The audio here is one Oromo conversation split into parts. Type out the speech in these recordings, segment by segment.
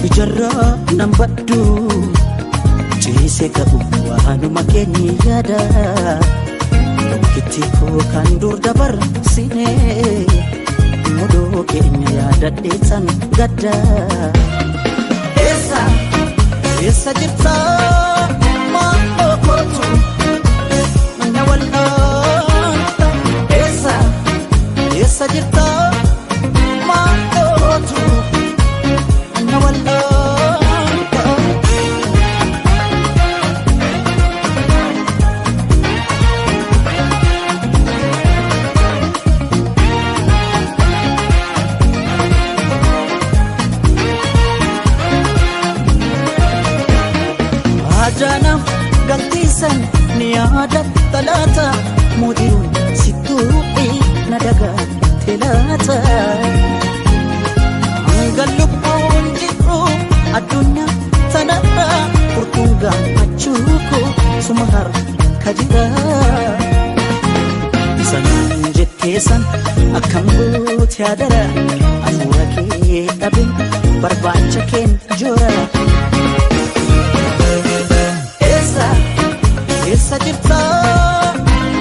Ijarraa nan baddu ciise ka'u waanuma keenya yaada. Tokkitti koo kan dur dabarsine mudoo keenya yaadadheessan gadda. Eessa eessa jirta maaloo kootu na wal'aanta? Eessa eessa jirta maaloo kootu na wal'aanta? Ajaanaaf galtiisan ni yaadatta laata, mudiruun sittuuqi na dagatte laata. Hanga lubbuun jiru addunyaa tanarra furtuun gammachuu koo suma harka jira. Sanaan jetteessan akkam goote adara, hafuura kee dhabe barbaacha keen joora. Eessa eessa jirta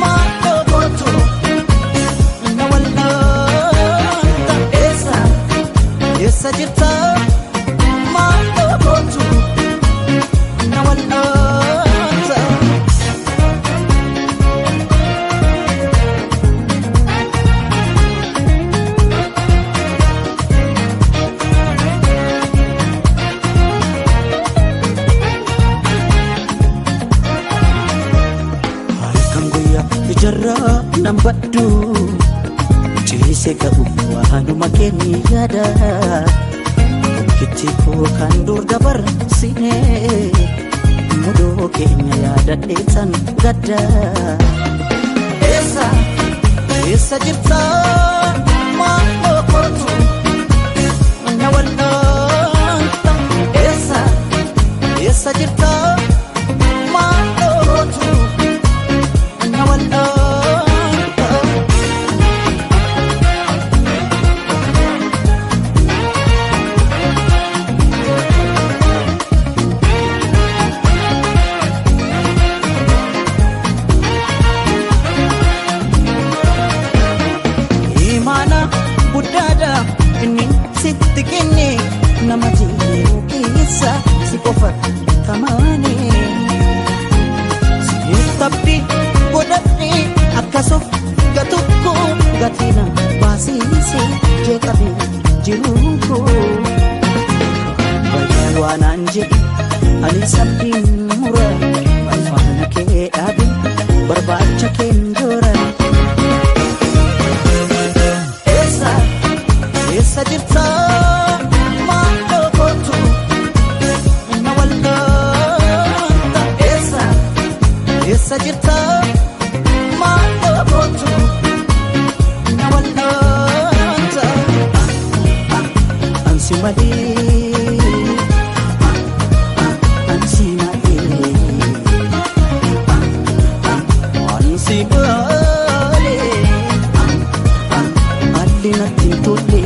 maaloo kootu na wal'aanta? Eessa eessa jirta maaloo kootu na wal'aanta? Halkan guyyaa ijarraa nan baddu ciise ka'u waanuma keenya yaada. Tokkitti koo kan dur dabarsine mudoo keenya yaadadheessan gadda. Eessa eessa jirta maaloo kootu na wal'aanta? Eessa eessa jirta maaloo kootu na wal'aanta? Imaana guddaadha inni sitti kenne, nama jiru keessa si qofa tamaane. Sitti godhadhe akkasuuf gatukko gatina baasiise jeeqabe jiruun koo. Bayyaan waanaan jedhe ani sabdiin mura, faana kee dhaabe barbaacha keen joora. Eessa eessa jirta maaloo kootu na wal'aanta? Eessa eessa jirta maaloo kootu na wal'aanta? Ansi malee, ansi malee, ansi malee. Haalli natti hin tolle.